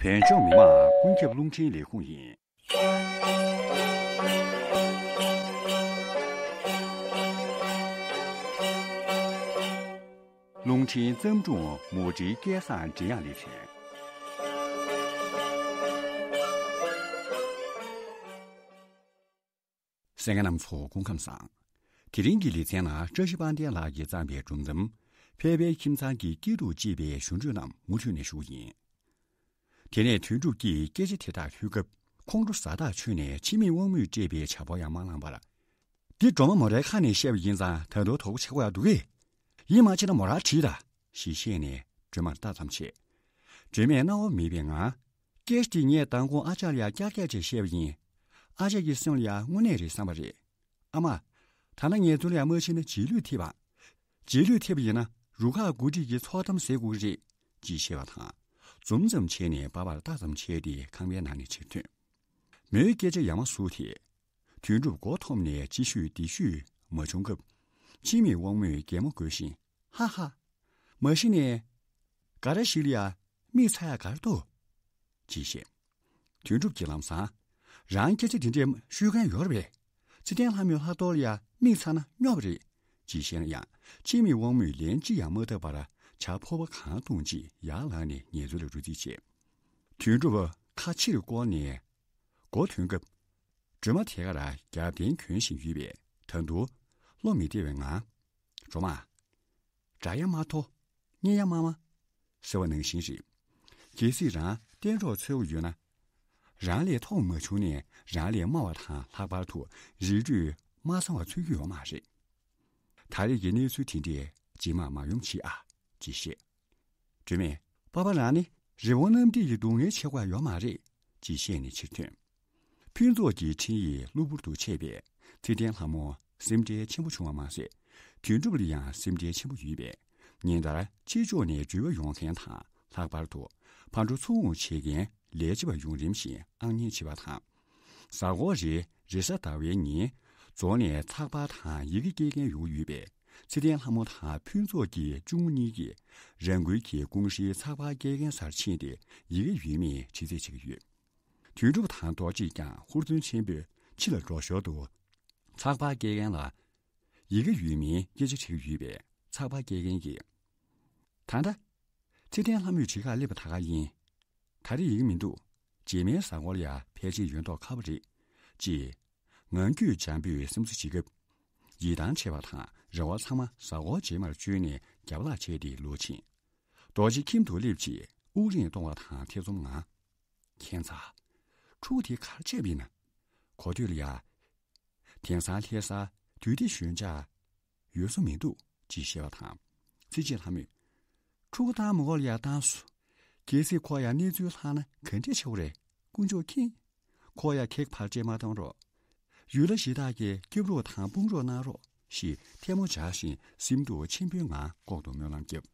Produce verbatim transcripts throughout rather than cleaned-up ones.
བོད་ལྗོངས་མི་དམངས་ཀུན་ཁྱབ་རླུང་འཕྲིན་ལས་ཁུངས་ཡིན། རླུང་འཕྲིན་བརྩམས་སྒྲུང་མུ་འབྲེལ་སྐལ་བཟང་འབྲི་དབྱངས་ལེ་ཚན། གསན་མཁན་རྣམ་ཚོ་སྐུ་ཁམས་བཟང་། དེ་རིང་གི་ལེ་ཚན་ནང་བཀྲ་ཤིས་དཔལ་ལྡན་ལགས་ཀྱིས་བརྩམས་པའི་སྒྲུང་གཏམ། ཕལ་པའི་ཁྱིམ་ཚང་གི་སྐྱིད་སྡུག་ཅེས་པའི་ཞུ་འཕྲོས་རྣམས་མུ་མཐུད་ནས་ཞུ་གི་ཡིན། དེ་ནས་དོན་གྲུབ་ཀྱིས་སྐད་ཆ་དེ་དག་ཐོས་སྐབས་ཁོང་ཁྲོ་ཟ་ཐག་ཆོད་ནས་ཕྱི་མིག་དབང་མོས་སྤྲད་པའི་བྱ་སྤོ་ཡང་མ་བླངས་པར། འདི་སྒྲོལ་མ་མོ་རའི་ཁ་ནས་བཤད་པ་ཡིན་ཙང་ད་དུང་དོགས་པ་ཆགས་ཀྱི་ཡོད་འདུག་གས། ཡིད་མ་ཆེས་ན་མོ་ར་དྲིས་དང་ཞེས་བཤད་ནས་སྒྲོལ་མར་ལྟ་ཙམ་བྱས། སྒྲོལ་མས་སྣང་བ་མེད་པའི་ངང་། སྐད་ཆ་དེ་ངས་མདང་དགོང་ཨ་ཅག་ལ་ཡང་ཀྱག་ཀྱག་བྱས་བཤད་པ་ཡིན། ཨ་ཅག་གི་སེམས་ལ་ཡང་དངོས་གནས་རེད་བསམ་པ་རེད། ཨ་མ། ད་ལྟ་ངས་ཚུར་ལ་ཡང་མ་ཕྱིན་ན་རྗེས་ལུས་ཐེབས་པ། རྗེས་ལུས་ཐེབས་པ་ཡིན་ན་རུ་ཁག་འགོ་ཁྲིད་ཀྱི་ཚོགས་གཏམ་ཟེར་དགོས་ཀྱི་རེད། ཅེས་བཤད་པ་དང་། འཛུམ་ཙམ་བྱས་ནས་པ་ཕར་ལྟ་ཙམ་བྱས་ཏེ་ཁང་པའི་ནང་ནས་ཕྱིར་ཐོན། མོའི་སྐད་ཆ་ཡ་མ་ཟུག་དེས། དོན་གྲུབ་མགོ་འཐོམས་ནས་ཅི་ཤོད་འདི་ཤོད་མ་བྱུང་སྐབས། ཕྱི་མིག་དབང་མོས་གད་མོ་དགོད་བཞིན། ཧ་ཧ། མ་གཞི་ནས། ག་རེ་ཞིག་ལ་ཡ། མིག་ཚ་ཡ་ག་རེ་འདུག་ཅེས་བཤད། དོན་གྲུབ་ཀྱིས་ལམ་སང་། རང་སྐད་ཆ་དེ་འདྲས་ཤོད་མཁན་ཡོད་རེད་པས། ཚེ་བརྟན་ལྷ་མོའི་ལྷག་རྡོར་ལ་ཡ་མིག་ཚ་ན་སྙོབ་པ་རེད། ཅེས་བཤད་ན་ཡང་ཕྱི་མིག་དབང་མོས་ལན་ཅི་ཡང་མ་བཏབ་པར་བྱ་ཕོར་པ་གང་བཏུང་རྗེས་ཡར་ལངས་ནས་ངལ་རྩོལ་ལ་རོལ་རྩེད་བྱས། དོན་གྲུབ་ཁ་ཕྱིར་བསྐོར་ནས་སྒོ་ཐོན་སྐབས། སྒྲོལ་མ་དེ་གར་རྒྱབ་རྟེན་གྱོན་བཞིན་ཡོད་པས་ད་དུང་བློ་མི་བདེ་བའི་ངང་། སྒྲོལ་མ། དགྲ་ཡ་མ་ཐོ། གཉེན་ཡ་མ་མ། ཟེར་བ་ནང་བཞིན་རེད། གལ་སྲིད་རང་གཏན་གྲོགས་འཚོལ་དགོས་ཡོད་ན། རང་ལས་མཐོ་མ་བྱུང་ནས་རང་ལས་དམའ་བ་དང་ལྷག་པར་དུ་རིགས་རུས་མ་ཚང་བ་འཚོལ་རྒྱུ་ཡོད་མ་རེད། ད་རེས་ཀྱི་གནས་ཚུལ་དེ་འདྲས་རྗེས་མ་མ་ཡོང་བྱེད་ཨ། ཅེས་བཤད། སྒྲོལ་མས། པ་ཕ་རང་ནི་རི་བོང་གནམ་ཐིག་གི་སྡུག་བསྔལ་ཆེ་བ་ཡོད་མ་རེད། ཅེས་བཤད་ནས་ཕྱིར་ཐོན། ཕུན་ཚོགས་ཀྱི་འཕྲིན་ཡིག་གློ་བུར་དུ་ཆད་པས་ཚེ་བརྟན་ལྷ་མོ་སེམས་ཁྲལ་ཆེན་པོ་བྱུང་བ་མ་ཟད། དོན་གྲུབ་ལ་ཡང་སེམས་ཁྲལ་ཆེན་པོ་ཡོད་པས། ཉིན་ལྟར་ཕྱི་ཕྱོགས་ནས་འགྲུལ་བ་ཡོང་མཁན་དང་ལྷག་པར་དུ་ཕར་འགྲོ་ཚུར་འོང་བྱེད་མཁན་ལས་བྱེད་པ་ཡུན་རིང་ཞིག་ཨང་ཉན་བྱེད་པ་དང་། གཟའ་འཁོར་རེའི་རེས་གཟའ་ཟླ་བའི་ཉིན། རྫོང་ནས་ཚགས་པར་དང་ཡི་གེ་སྐྱེལ་མཁན་ཡོང་གི་ཡོད་པས། ཚེ་བརྟན་ལྷ་མོ་དང་ཕུན་ཚོགས་ཀྱི་གཅུང་མོ་གཉིས་ཀྱིས་རང་འགུལ་གྱིས་ཀུང་ཧྲེའི་ཚགས་པར་སྐྱེལ་མཁན་སར་ཕྱིན་ཏེ་ཡི་གེ་ཡོད་མེད་དྲི་རྩད་བྱེད་ཀྱི་ཡོད། དོན་གྲུབ་དང་རྡོ་རྗེས་ཀྱང་ཧུར་བརྩོན་ཆེན་པོས་ཕྱི་ལ་འགྲོ་ཞོར་དུ། ཚགས་པར་སྐྱེལ་མཁན་ལ། ཡི་གེ་ཡོད་མིན་སྐད་ཆ་དྲི་གི་ཡོད་པས་ཚགས་པར་སྐྱེལ་མཁན་གྱིས། ད་ལྟ། ཚེ་བརྟན་ལྷ་མོས་བྲིས་ཁ་སླེབས་པ་ད་ག་ཡིན། ད་རེས་ཡི་གེ་མི་འདུག་རྗེས་མའི་གཟའ་འཁོར་ལ་ཡ་ཕལ་ཆེར་ཡོད་མདོག་ཁ་པོ་རེད། ཅེས། ངང་རྒྱུད་འཇམ་པོས་སེམས་གསོ་བྱེད་སྐབས། ཡིད་ཐང་ཆད་པ་དང་རེ་བ་ཚང་མ་གཟའ་འཁོར་རྗེས་མར་བཅོལ་ནས་རྒྱབ་ལངས་བྱས་ཏེ་ལོག་ཕྱིན། རྡོ་རྗེ་ཁྱིམ་དུ་སླེབས་རྗེས་དབུགས་རིང་གཏོང་བ་དང་ཐེ་ཚོམ་ངང་། ཁྱད་མཚར། ཕྲུ་གུ་དེ་གར་ཆས་པ་ཡིན་ན། གོ་ཐོས་ལ་ཡ། དེང་སང་ལྷ་ས་དུས་བདེ་ཞོད་འཇགས་ཡོད་ས་མི་འདུག་ཅེས་བཤད་པ་དང་། ཚེ་རྗེ་ལྷ་མོས། ཕྲུ་གུ་བཏང་མ་དགོས་ལ་ཡ་བཏང་སོ། གལ་སྲིད་ཁོ་ཡ་གནས་ཚུལ་ལྷག་ན་ག་འདྲས་བྱེད་དགོས་རེད། དཀོན་མཆོག་མཁྱེན། ཁོ་ཡ་ཁེག་བར་ཆད་མ་གཏོང་རོགས། ཡུལ་ལྷ་གཞི་བདག་གིས་སྐྱབས་རོགས་དང་དཔུང་རོགས་གནང་རོགས་ཞེས་ཐལ་མོ་སྦྱར་བཞིན་སེམས་སྡུག་ཆེན་པོའི་ངང་ལྐོག་ཏུ་སྨོན་ལམ་བརྒྱབ།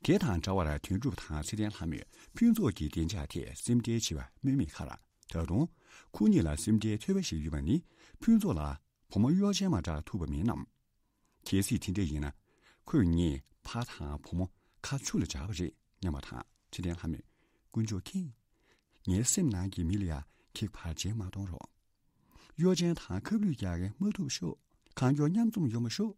དེ་དང་འདྲ་བར་དོན་གྲུབ་དང་ཚེ་བརྟན་ལྷ་མོས་ཕུན་ཚོགས་ཀྱི་བདེ་འཇགས་ཐད་སེམས་ཁྲལ་བྱེད་པ་སྨོས་མེད་ཁར། ད་དུང་ཁོ་གཉིས་ལ་སེམས་ཁྲལ་ཐོལ་པ་ཞིག་ཡོད་པ་ནི་ཕུན་ཚོགས་ལ་བུ་མོ་གཡོ་ཅན་མ་འདྲ་ཐུག་པ་མིན་ནམ། གལ་སྲིད་དེ་འདྲ་ཡིན་ན། ཁོས་ངའི་ཕ་དང་བུ་མོ་ཁ་ཆུ་ལ་སྦྱར་བ་རེད་སྙམ་པ་དང་། ཚེ་བརྟན་ལྷ་མོས། དཀོན་མཆོག་མཁྱེན། ངའི་སེམས་ནང་གི་མི་ལ་ཡ་ཁེག་བར་ཆད་མ་གཏོང་རོགས། གཡོ་ཅན་དང་ཁ་བསླུས་རྒྱག་མཁན་མ་ཐུབ་ཤོག་གང་མགྱོགས་མཉམ་འཛོམས་ཡོང་བ་ཤོག་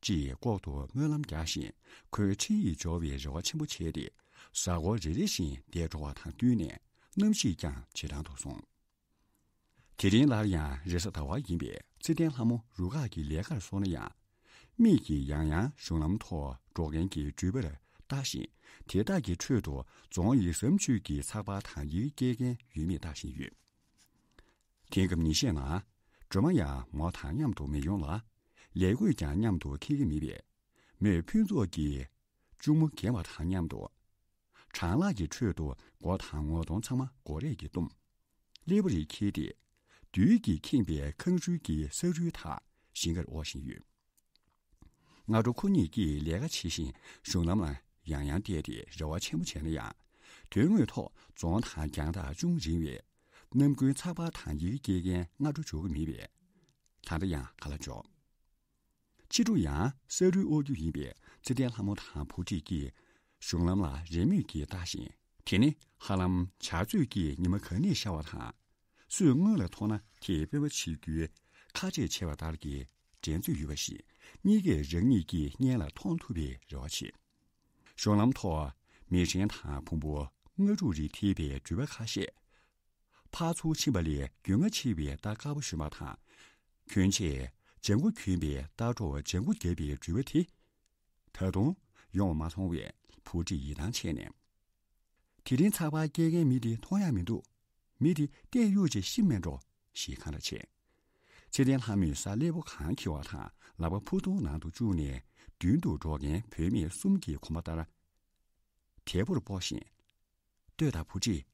ཅེས་ལྐོག་ཏུ་སྨོན་ལམ་རྒྱག་བཞིན་ཁོའི་འཕྲིན་ཡིག་འབྱོར་བའི་རེ་བ་ཆེན་པོ་བྱས་ཏེ། གཟའ་འཁོར་རེ་རེ་བཞིན་འདས་འགྲོ་བ་དང་བསྟུན་ནས་གནམ་གཤིས་ཀྱང་ཇེ་དྲག་ཏུ་སོང་། དེ་རིང་སླར་ཡང་རེས་གཟའ་ཟླ་བ་ཡིན་པས་ཚེ་བརྟན་ལྷ་མོ་རུ་ཁག་གི་ལས་ཀར་སོང་ན་ཡང་། མིག་གིས་ཡང་ཡང་གཞུང་ལམ་ཐོག་འགྲོ་མཁན་གྱི་འགྲུལ་པར་ལྟ་ཞིང་། དེ་དག་གི་ཁྲོད་དུ་རྫོང་ཡིག་ཟམ་ཆུས་ཀྱི་ཚགས་པར་དང་ཡི་གེ་སྐྱེལ་མཁན་ཡོད་མེད་ལྟ་བཞིན་ཡོད། དེང་སྐབས་ཉིན་ཤས་ནང་སྒྲོལ་མ་ཡང་མོ་དང་མཉམ་དུ་མི་ཡོང་ལ། ལས་བགོས་ཀྱང་མཉམ་དུ་འཁེལ་གྱི་མེད་པས། མོས་ཕུན་ཚོགས་ཀྱི་གཅུང་མོ་རྒན་པ་དང་མཉམ་དུ། གྲང་ལྷགས་ཀྱི་ཁྲོད་དུ་སྒོ་དང་ངོ་གདོང་ཚང་མ་སྒོ་རས་ཀྱིས་བཏུམས། སླེ་པོ་རེ་འཁྱེར་ཏེ། རྡུལ་གྱིས་ཁེངས་པའི་ཁང་ཧྲུལ་གྱི་ས་རུལ་དག་ཞིང་ཁར་དབོར་བཞིན་ཡོད། སྔ་དྲོ་ཁོ་གཉིས་ཀྱིས་ལས་ཀ་བྱེད་བཞིན་གཞུང་ལམ་ལ་ཡང་ཡང་བལྟས་ཏེ་རེ་བ་ཆེན་པོ་བྱས་ན་ཡང་། དོན་དངོས་ཐོག་རྫོང་དང་རྒྱང་ཐག་ཅུང་རིང་བས། ནམ་རྒྱུན་ཚགས་པར་དང་ཡི་གེ་སྐྱེལ་མཁན་སྔ་དྲོ་འབྱོར་གྱི་མེད་པས། ད་ལྟ་ཡང་ག་ལ་འབྱོར། ཕྱི་དྲོ་ཡང་ས་རུལ་དབོར་རྒྱུ་ཡིན་པས་ཚེ་བརྟན་ལྷ་མོ་དང་བུ་ཁྲིད་ཀྱིས་གཞུང་ལམ་ལ་རེས་མོས་ཀྱིས་ལྟ་ཞིང་ དེ་ནི་ཧ་ལམ་བྱ་རྩོད་ཀྱིས་ཉི་མ་ག་ནས་ཤར་བ་དང་། སུས་སྔོན་ལ་མཐོང་ན་དེས་སྤེལ་མ་བྱེད་རྒྱུའི་ཁ་ཆད་བྱས་པ་ལྟར་གྱི་འགྲན་རྩོད་ཡོད་པ་ཞིག་གཉིས་ཀས་རང་ཉིད་ཀྱི་སྔོན་ལ་མཐོང་ཐུབ་པའི་རེ་བ་བྱེད། གཞུང་ལམ་ཐོག་མི་ཧྲེང་དང་བོང་བུ་ལྔ་དྲུག་རེ་ཐེ་བའི་འགྲུལ་པ་ཁ་ཤས། ཕར་ཚུར་ཕྱིན་པ་ལས་རྒྱུས་མངའ་ཆེ་བའི་རྟ་དཀར་པོ་ཞོན་པ་དང་། གྱོན་ཆས་ལྗང་གུ་གྱོན་པའི་རྟ་གྲོགས་ལྗང་གུ་བརྒྱབ་པའི་འགྲུལ་པ་དེ། ད་དུང་ཡོང་བ་མ་མཐོང་བས་བུ་ཁྲིད་ཡིད་ཐང་ཆད་ནས། དེ་རིང་ཚགས་པར་སྐྱེལ་མཁན་མི་དེ་མཐོང་ཡ་མི་འདུག་མི་དེ་བལྟས་གཡུག་ཅིག་ཤི་མེད་འགྲོ་ཞེས་འཁང་ར་བྱས། ཚེ་བརྟན་ལྷ་མོས་ས་སླེ་པོ་གང་འཁྱེར་བ་དང་ལག་པ་ཕུ་ཐུང་ནང་དུ་བཅུག་ནས་མདུན་དུ་འགྲོ་མཁན་བུད་མེད་གསུམ་གྱི་གོམ་པ་ལྟར། དལ་པོར་སྤོ་བཞིན། ལྟོས་དང་བུ་ཁྲིད།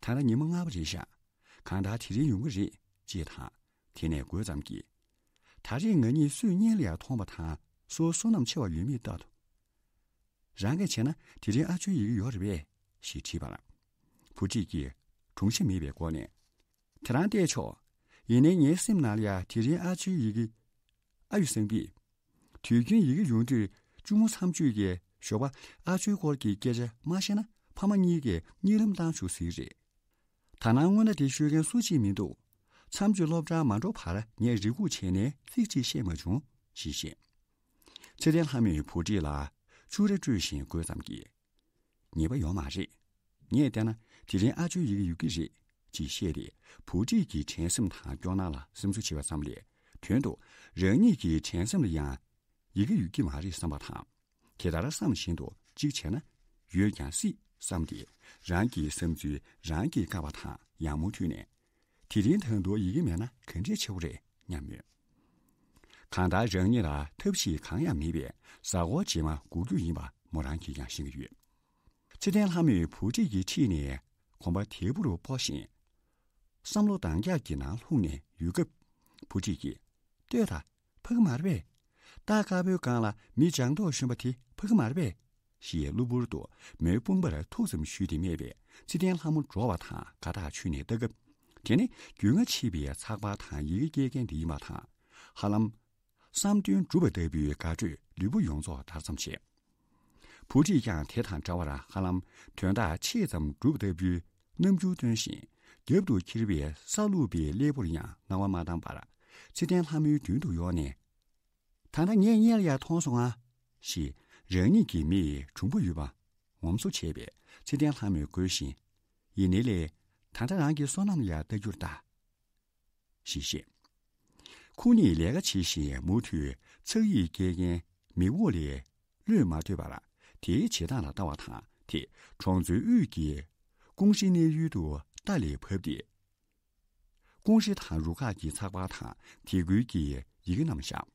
ད་ལྟ་ཉི་མ་ལྔ་པ་རེད་ཤག་གང་ལྟར་དེ་རིང་ཡོང་གི་རེད་ཅེས་དང་། དེ་ནས་དགོད་ཙམ་གྱིས། ད་རེས་ང་གཉིས་སུས་སྔོན་ལ་ཡང་མཐོང་བ་དང་སུ་བསོད་ནམས་ཆེ་བ་ཡོད་མེད་ལྟ་དུ། རང་གིས་བྱས་ན་དེ་རིང་ཨ་ཇོའི་ཡི་གེ་ཡོད་རེད་པས་ཞེས་དྲིས་པར། བུ་ཁྲིད་ཀྱིས་གྲུང་ཤ་མེད་པའི་སྒོ་ནས། དེ་རང་བལྟས་ཆོག་ཡིན་ནའི་ངའི་སེམས་ནང་ལ་ཡང་དེ་རིང་ཨ་ཇོའི་ཡི་གེ། ཨ་ཡུ་སེང་གེས། དུས་རྒྱུན་ཡི་གེ་ཡོང་དུས་གཅུང་མོ་མཚམས་གཅོད་ཀྱིས་ཞོགས་པ་ཨ་ཇོའི་སྐོར་གྱི་སྐད་ཆ་མ་བཤད་ན་ཕ་མ་གཉིས་ཀས་གཉིད་ལམ་བཏང་བཅུག་ཟེར་གྱི་རེད། ད་ནངས་སྔོན་ན་དེ་ཤོད་མཁན་སུ་གཅིག་མི་འདུག་མཚམས་གཅོད་སློབ་གྲྭར་མ་འགྲོ་བར་ངས་རེ་སྒུག་བྱས་ནས་ཚིག་གཅིག་བཤད་མ་བྱུང་ཞེས་བཤད། ཚེ་བརྟན་ལྷ་མོས་བུ་ཁྲིད་ལ་ཕྱུ་ར་སྤྲོད་བཞིན་དགོད་ཙམ་གྱིས། ཉེས་པ་ཡོད་མ་རེད། ངས་བལྟས་ན་དེ་རིང་ཨ་ཇོའི་ཡི་གེ་ཡོད་ཀྱི་རེད་ཅེས་བཤད་དེ་བུ་ཁྲིད་ཀྱི་དྲན་སེམས་དང་སྐྱོ་སྣང་ལ་སེམས་གསོ་བྱེད་པ་ཙམ་ལས་དོན་དུ་རང་ཉིད་ཀྱི་དྲན་སེམས་ལ་ཡང་ཡི་གེ་ཡོད་ཀྱི་མ་རེད་བསམ་པ་དང་། དེ་ལྟར་བསམ་བཞིན་དུ་གཅིག་བྱས་ན་ཡོད་ཀྱང་སྲིད་བསམ་སྟེ་རང་གི་བསམ་ཚུལ་རང་གིས་བཀག་པ་དང་ཡང་མུ་མཐུད་ནས། དེ་རིང་ད་དུང་ཡི་གེ་མེད་ན་ག་འདྲས་ཆེ་བོ་རེད་སྙམ་མོད། གང་ལྟར་རང་ཉིད་ལ་ཐབས་ཤེས་གང་ཡང་མེད་པས་གཟའ་འཁོར་རྗེས་མ་སྒུག་རྒྱུ་ཡིན་པ་མོ་རང་གིས་ཀྱང་ཤེས་ཀྱི་ཡོད། ཚེ་བརྟན་ལྷ་མོས་བུ་ཁྲིད་ཀྱི་འཁྲིས་ནས་གོམ་པ་དལ་བུར་སྤོ་བཞིན། བསམ་བློ་འདང་རྒྱག་གི་ནང་ལྷུང་ནས་ཡོད་སྐབས། བུ་ཁྲིད་ཀྱིས། ལྟོས་དང་། ཕ་གི་མ་རེད་པས། རྟ་དཀར་པོའི་སྒང་ལ་མི་ལྗང་མདོག་གཞོན་པ་དེ་ཕ་གི་མ་རེད་པས། ཞེས་གློ་བུར་དུ་མོའི་དཔུང་པར་ཐུག་ཙམ་གཞུས་ཏེ་སྨྲས་པས་ཚེ་བརྟན་ལྷ་མོ་འདྲོགས་པ་དང་དགའ་ཐག་ཆོད་ནས་ལྟ་སྐབས། དེ་ནི་རྒྱུས་མངའ་ཆེ་བའི་ཚགས་པར་དང་ཡི་གེ་སྐྱེལ་མཁན་དེ་ཡིན་པ་དང་། ཧ་ལམ། བསམ་དོན་འགྲུབ་པ་ལྟ་བུའི་དགའ་སྤྲོས་ལུས་པོ་ཡོངས་རྫོགས་འདར་ཙམ་བྱས། བུ་ཁྲིད་ཀྱང་དེ་དང་འདྲ་བར་ཧ་ལམ་དོན་དག་ཆེ་ཙམ་འགྲུབ་ལྟ་བུའི་རྣམ་འགྱུར་སྟོན་བཞིན་རྒྱབ་ཏུ་འཁྱེར་བའི་ས་བླུགས་པའི་སླེ་པོར་ཡང་སྣང་བ་མ་བཏང་བར་ཚེ་བརྟན་ལྷ་མོའི་མདུན་དུ་ཡོང་ནས། ད་ལྟ་ངས་སྔོན་ལ་ཡང་མཐོང་སོང་ང་། ཞེས་རང་ཉིད་ཀྱི་མིག་གྲུང་པོ་ཡོད་པ་ངོམ་སོ་བྱས་པས་ཚེ་བརྟན་ལྷ་མོས་དགོད་བཞིན། ཡིན་ནའི་ལས། ད་ལྟ་རང་གི་བསོད་ནམས་ལ་ཡང་ལྟ་རྒྱུར་གདའ། ཞེས་བཤད། ཁོ་གཉིས་ལས་ཀ་བྱེད་བཞིན་མུ་མཐུད་ཚགས་ཡིག་སྐྱེལ་མཁན་མི་འོག་ལས་གློད་མ་ཐུབ་པར་དེའི་བྱེད་སྟངས་ལ་ལྟ་བ་དང་དེ་གྲོང་ཚོའི་དབུས་ཀྱི་ཀུང་ཧྲི་གནས་ཡུལ་དུ་རྟ་ལས་བབས་ཏེ། ཀུང་ཧྲི་དང་རུ་ཁག་གི་ཚགས་པར་དང་དེ་ཁུལ་གྱི་ཡི་གེ་རྣམས་བཞག་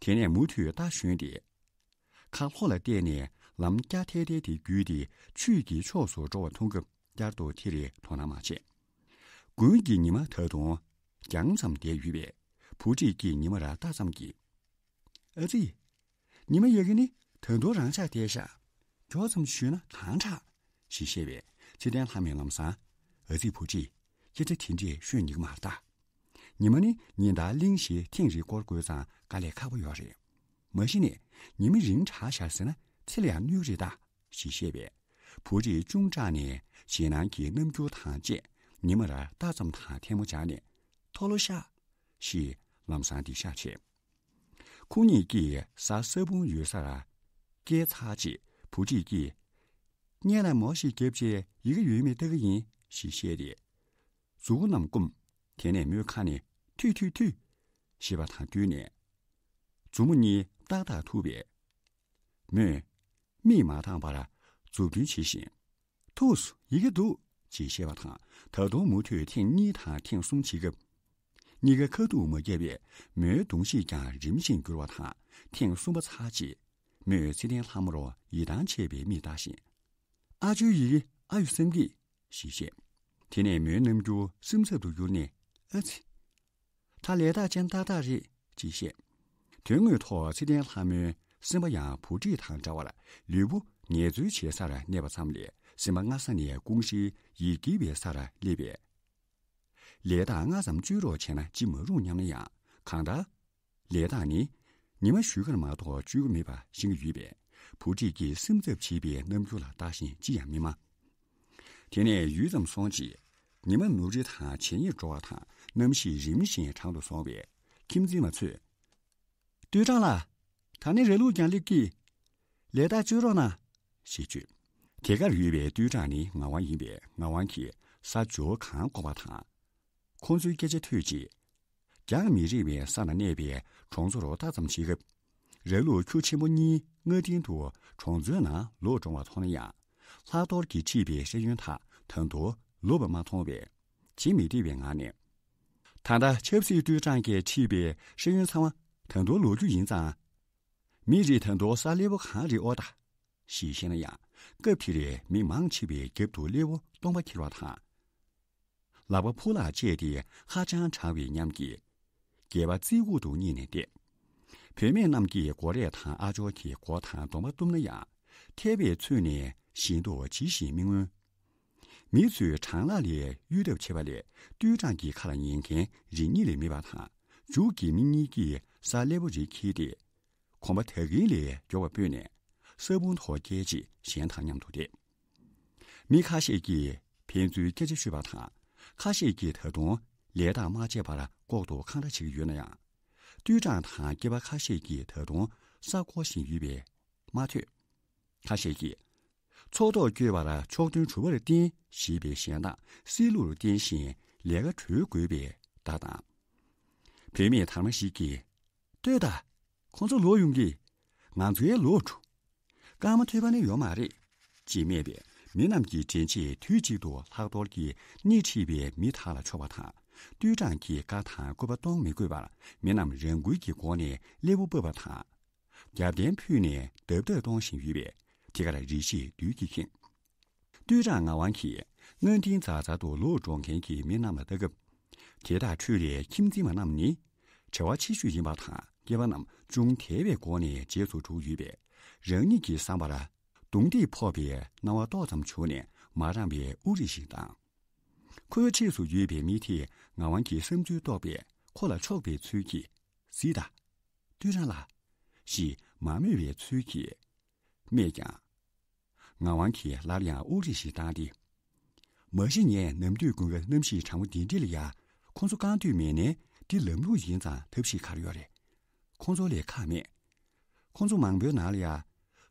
དེ་ནས་མུ་མཐུད་རྟ་ཞོན་ཏེ། ཁ་ལྷོ་ལ་བལྟས་ནས་ལམ་སྐྱ་ཐལ་ཐལ་དེ་བརྒྱུད་དེ་ཆུས་ཀྱི་ཕྱོགས་སུ་འགྲོ་བ་མཐོང་སྐབས་བསྐྱར་དུ་དེ་རེ་དོ་སྣང་མ་བྱས། དགུན་གྱི་ཉི་མ་ད་དུང་རྒྱང་ཙམ་བསྡད་ཡོད་པས་བུ་ཁྲིད་ཀྱིས་ཉི་མ་ར་ལྟ་ཙམ་གྱིས། ཨ་ཙི། ཉི་མ་ཡ་གི་ནི་ད་དུང་རང་འཇགས་བསྡད་ཤག་མགྱོགས་ཙམ་ཞུས་ན་གང་དྲག་ཞེས་བཤད་པས་ཚེ་བརྟན་ལྷ་མོས་ལམ་སང་། ཨ་ཙི་བུ་ཁྲིད། སྐད་ཆ་དེ་འདྲས་ཤོད་ཉིག་མ་ལྟ། ཉི་མ་ནི་ཉིན་ལྟར་གླིང་བཞི་ཐེངས་རེ་སྐོར་དགོས་ཙང་དཀའ་ལས་ཁག་པོ་ཡོད་རེད། མ་གཞི་ནས་ཉི་མ་རིང་དྲགས་ཤག་ཟེར་ན་ཚེ་ལ་ཡང་གནོད་རེད་ད། ཞེས་བཤད་པས། བུ་ཁྲིད་ཅུང་སྐྲག་ནས་ཞེད་སྣང་གི་རྣམ་འགྱུར་དང་བཅས་ཉི་མ་ར་ལྟ་ཙམ་དང་ཐལ་མོ་སྦྱར་ནས་མཐོལ་ལོ་བཤགས། ཞེས་ལམ་སང་འདི་བཤགས་བྱས། ཁོ་གཉིས་ཀྱིས་ས་ས་བོན་ཡོད་སར་བསྐྱལ་ཚར་རྗེས་བུ་ཁྲིད་ཀྱིས། སྔོན་ལ་མོ་ཞིག་བརྒྱབ་རྗེས་ཡི་གེ་ཡོད་མེད་ལྟ་གི་ཡིན་ཞེས་བཤད་དེ། མཛུ་གུ་རྣམས་བསྐུམས། དེ་ནས་མོའི་ཁ་ནས་ཐུད་ཐུད་ཐུད། ཞེས་པ་དང་བསྟུན་ནས། མཛུབ་མོ་གཉིས་ཏག་ཏག་ཐུག་པས། མོས། མིག་མ་གདངས་པར་མཛུབ་སྟོན་བྱེད་བཞིན། ཐུགས་སུ་ཡི་གེ་འདུག་ཅེས་བཤད་པ་དང་ད་དུང་མུ་མཐུད་ཐེངས་གཉིས་དང་ཐེངས་གསུམ་བྱེད་སྐབས། གཉིས་ཀ་ཁ་ཐུག་མ་བརྒྱབ་པས་མོའི་གདོང་ཤེད་ཀྱང་རིམ་བཞིན་འགྱུར་བ་དང་ཐེངས་གསུམ་པ་ཚར་རྗེས། མོས་ཚེ་བརྟན་ལྷ་མོར་ཡིད་ཐང་ཆད་པའི་མིག་ལྟ་བཞིན། ཨ་ཇོའི་ཡི་གེ་ཨ་ཡོད་བསམ་གི་ཞེས་བཤད། དེ་ནས་མོའི་རྣམ་འགྱུར་སེམས་འཚབ་ཏུ་གྱུར་ནས་ཨ་ཙི། ད་ལས་རྟགས་ཅན་ཏག་ཏག་རེད་ཅེས་བཤད། དོན་དངོས་ཐོག་ཚེ་བརྟན་ལྷ་མོའི་སེམས་པ་ཡང་བུ་ཁྲིད་དང་འདྲ་བར་ལུས་པོ་ངལ་རྩོལ་བྱེད་སར་གནས་པ་ཙམ་ལས་སེམས་པ་སྔ་ས་ནས་ཀུང་ཧྲིའི་ཡི་གེ་བའི་སར་སླེབས་པས། ལས་རྟགས་སྔ་ཙམ་བཅོས་རོགས་བྱས་ན་ཅི་མ་རུང་སྙམ་ན་ཡང་གང་ལྟར། ལས་རྟགས་ནི་ཉི་མ་བཞུད་གར་མ་གཏོགས་བཅོས་ཀྱི་མེད་པ་ཤེས་ཀྱི་ཡོད་པས་བུ་ཁྲིད་ཀྱིས་སེམས་འཚབ་བྱེད་པའི་རྣམ་འགྱུར་ལ་ལྟ་བཞིན་ཅི་ཡང་མི་སྨྲ། དེ་ནས་ཡུད་ཙམ་སོང་རྗེས། ཉི་མ་ནུབ་རི་དང་བྱེ་སྙེད་འགྲོ་བ་དང་། གནམ་གཤིས་རིམ་བཞིན་གྲང་དུ་སོང་བས། ཁྱིམ་འཛིན་མ་ཚོས། ཏུའུ་ཀྲང་ལགས། ད་ནི་ར་ལུག་ཀྱང་སླེབས་ཀྱི། ལས་ཀ་བཅོ་རོགས་གནང་། ཞེས་བརྗོད། དེ་གར་ཡོད་པའི་ཏུའུ་ཀྲང་ནི་ངག་དབང་ཡིན་པས། ངག་དབང་གིས་ས་འཇོག་གང་བསྐོར་བ་དང་། ཁོང་ཚོའི་སྐད་ཆ་ཐོས་རྗེས། རྒྱང་མི་རིང་བའི་ས་ན་གནས་པའི་གྲོང་ཚོ་རུ་ལྟ་ཙམ་བྱེད་སྐབས། ར་ལུག་ཁྱུ་ཆེན་པོ་གཉིས་སྔ་རྟིང་དུ་གྲོང་ཚོའི་ནང་ལོག་འགྲོ་བ་མཐོང་ན་ཡང་། ལྷག་གཏོར་གྱིས་ཁྲིད་པའི་ཤེས་ཡོན་དག་ད་དུང་ལོབས་པ་མ་མཐོང་བས། བྱེད་མི་བདེ་བའི་ངང་ནས། ད་ལྟ་ཆབ་སྲིད་ཏུའུ་ཀྲང་གིས་ཁྲིད་པའི་ཤེས་ཡོན་ཚང་མ་ད་དུང་ལོག་རྒྱུ་ཡིན་ཙང་། མི་རེས་ད་དུང་ས་སླེ་པོ་གང་རེད་ཨོ་ད། ཞེས་བཤད་ན་ཡང་། སྐབས་དེར་མི་མང་ཆེ་བའི་རྒྱབ་ཏུ་སླེ་པོ་སྟོང་པ་འཁྱེར་བ་དང་། ལག་པ་ཕུ་ལ་བཅད་དེ་ཧ་ཅང་གྲང་བའི་ཉམས་ཀྱིས། སྒལ་པ་རྩིག་ཁུག་ཏུ་བསྙེས་ནས་བསྡད། བུད་མེད་རྣམས་ཀྱིས་མགོ་རས་དང་ཨ་ཅོག་གི་མགོ་དང་གདོང་པ་བཏུམ་ན་ཡང་། ཐལ་བའི་ཚུལ་ནས་ཞིང་ཐོག་ཇི་བཞིན་མི་མངོན། མི་ཚོས་གྲང་ལྷགས་ལས་གཡོལ་ཐབས་བྱེད་པ་ལས། ཏུའུ་ཀྲང་གི་ཁ་ལ་ཉན་མཁན་རིགས་གཉིས་ལས་མེད་པ་དང་། མཇུག་གི་མི་གཉིས་ཀྱིས་ས་སླེ་པོ་རེ་འཁྱེར་ཏེ། གོམ་པ་ད་གིན་ལས་མགྱོགས་པ་སྤོས་ནས། ས་བོན་ཐོག་བསྐྱལ་རྗེས་གཞན་དང་མཉམ་དུ་བསྡད། མི་ཁ་ཤས་ཀྱིས་ཕན་ཚུན་སྐད་ཆ་ཤོད་པ་དང་། ཁ་ཤས་ཀྱིས་ད་དུང་ལས་རྟགས་མ་བརྗེད་པར་ལྐོག་ཏུ་འཁང་ར་བྱེད་ཀྱི་ཡོད་ན་ཡང་། ཏུའུ་ཀྲང་དང་སྐྱེས་པ་ཁ་ཤས་ཀྱིས་ད་དུང་ས་བརྐོ་བཞིན་ཡོད་པས་མ་ཐོས། ཁ་ཤས་ཀྱིས། ཚོགས་ཐོག་བསྐྱོད་པར་ཕྱོགས་མཐུན་གྲུབ་པར་བརྟེན་ཞེས་པའི་གཞན་དག་སྲིད་ལུགས་ལ་བརྟེན་བཞིན་ལས་ཀ་གྲོལ་དགོས་པའི་བརྡ་བཏང་། བུད་མེད་དར་མ་ཞིག་གིས། ལྟོས་དང་། ཁོང་ཚོ་ལོག་ཡོང་གི། ང་ཚོའི་ལོག་འགྲོ། སྐར་མ་ཐོས་པ་ནི་ཡོད་མ་རེད། ཅེས་སྨྲས་པས། མི་རྣམས་ཀྱི་དྲན་ཆེད་དུས་གཅིག་ཏུ་ལྷག་གཏོར་གྱིས་སྣེ་ཁྲིད་པའི་མི་དག་ལ་ཕྱོགས་པ་དང་། ཏུའུ་ཀྲང་གིས་བཀའ་དང་བཀོད་པ་གཏོང་མི་དགོས་པར། མི་རྣམས་རང་འགུལ་གྱི་སྒོ་ནས་སླེ་པོ་འབབ་པ་དང་། རྒྱབ་རྟེན་ཕུལ་ནས་རྡབ་རྡབ་གཏོང་བཞིན་ཡོད་པས། དེ་གར་རེ་ཞིག་བདུད་ཀྱིས་ཁེངས། ཏུའུ་ཀྲང་ངག་དབང་གིས་སྔ་རྟིང་འཛག་འཛག་ཏུ་ལོག་འགྲོ་མཁན་གྱི་མི་རྣམས་ལ་ལྟ་སྐབས། དེ་དག་ཁྲོད་ལས་ཁྱིམ་འཛིན་མ་རྣམས་ནི་བྲེལ་བ་ཆེ་ཤོས་ཡིན་པ་དང་། སྐྱེས་པ་རྣམས་ཅུང་དལ་བའི་སྒོ་ནས་རྗེས་སུ་འགྲོ་ཡོད་པས། རང་ཉིད་ཀྱི་བསམ་པར་རྡུང་རྡེག་ཕོག་པའི་སྣང་བ་ཏོག་ཙམ་བྱུང་ནས་མ་རངས་པའི་དབུགས་རིང་ཞིག་བཏང་། ཁོའི་འཁྲིས་སུ་ཡོད་པའི་མི་དེས་ངག་དབང་གི་བསམ་ཚུལ་རྟོགས་པས་ཁོ་ལ་ཕྱོགས་པའི་ཚུལ་གྱིས། གཟིགས་དང་། ཏུའུ་ཀྲང་ལགས། ཞེས་མ་སྨྲས་པའི་ཚུལ་གྱིས་སྨྲས་ཀྱང་། ངག་དབང་གིས་སླར་ཡང་དབུགས་རིང་ཞིག་བཏང་སྟེ། མ་གཞི་ངས་ནམ་དུས་དགུན་ཁ་གནམ་གཤིས་གྲང་མོ་འདི་འདྲ་ལ་ཡ། ཁོང་ཚོ་རྐང་དུས་མེད་ནས་འདི་ལམ་ལུགས་ཡིན་ཙང་ཐབས་ཤེས་ག་རེ་ཡོད་རེད། ཁོང་ཚོ་ལས་ཁག་མེད། ཁོང་ཚོ་མང་པོའི་ནང་ལ་ཡ།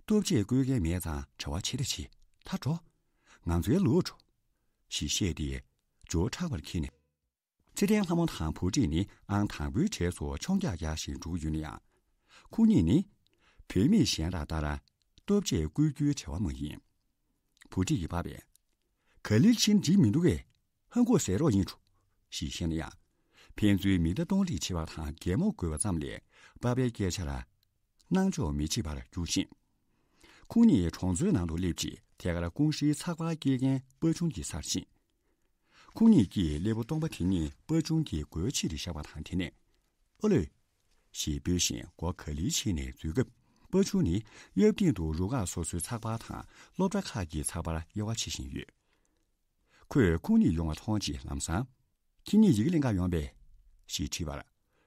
ལྟོ་ཆས་བསྐོལ་མཁན་མེད་ཙང་བྲེལ་བ་ཆེ་ད་ཆེ། ད་འགྲོ། ང་ཚོའི་ལོག་འགྲོ། ཞེས་བཤད་དེ། ཇོ་ཁྲག་པར་འཁྱེར་ནས། ཚེ་བརྟན་ལྷ་མོ་དང་བུ་ཁྲིད་ནི་ཨང་དང་པོའི་གྲས་སུ་མཆོང་རྒྱག་རྒྱག་བཞིན་འགྲོ་གི་ཡོད་ན་ཡང་། ཁོ་གཉིས་ནི་བུད་མེད་གཞན་དག་ལྟར་ལྟོ་ཆས་བསྐོལ་རྒྱུའི་བྲེལ་བ་མ་ཡིན། བུ་ཁྲིད་ཀྱིས་སྦ་བས། ག་ལེར་ཕྱིན་འགྲིག་མི་འདུག་གས། ཧ་གོ་ཟེར་རོགས་ཡིན་འགྲོ། ཞེས་བཤད་ན་ཡང་། ཕན་ཚུན་མི་གདའ་གཏོང་རེས་བྱེད་པ་དང་གད་མོ་དགོད་པ་ཙམ་ལས་སྦ་བའི་སྐད་ཆར་སྣང་འཇོག་མི་བྱེད་པར་རྒྱུགས་ཤིང་། ཁོང་གཉིས་གྲོང་ཚོའི་ནང་དུ་སླེབས་རྗེས་དེ་གར་ཀུང་ཧྲེའི་ཚགས་པར་སྐྱེལ་མཁན་པ་ཆུང་གི་སར་ཕྱིན། ཁོང་གཉིས་ཀྱིས་སླེ་པོ་སྟོང་པ་དེ་གཉིས་པ་ཆུང་གི་སྒོའི་ཕྱི་རུ་བཞག་པ་དང་དེ་ནས། ཨོ་ལོས། ཞེས་འབོད་བཞིན་སྒོ་ག་ལེར་ཕྱེ་ནས་འཛུལ་སྐབས་པ་ཆུང་ནི་གཡབ་སྟེང་དུ་རུ་ཁག་སོ་སོའི་ཚགས་པར་དང་སློབ་གྲྭ་ཁག་གི་ཚགས་པར་དབྱེ་བ་ཕྱེ་བཞིན་ཡོད། ཁོས་ཁོང་གཉིས་ཡོང་བ་མཐོང་རྗེས་ལམ་སང་། ཁྱེད་གཉིས་ཡི་གེ་ལེན་ག་ཡོང་པས། ཞེས་དྲིས་པར།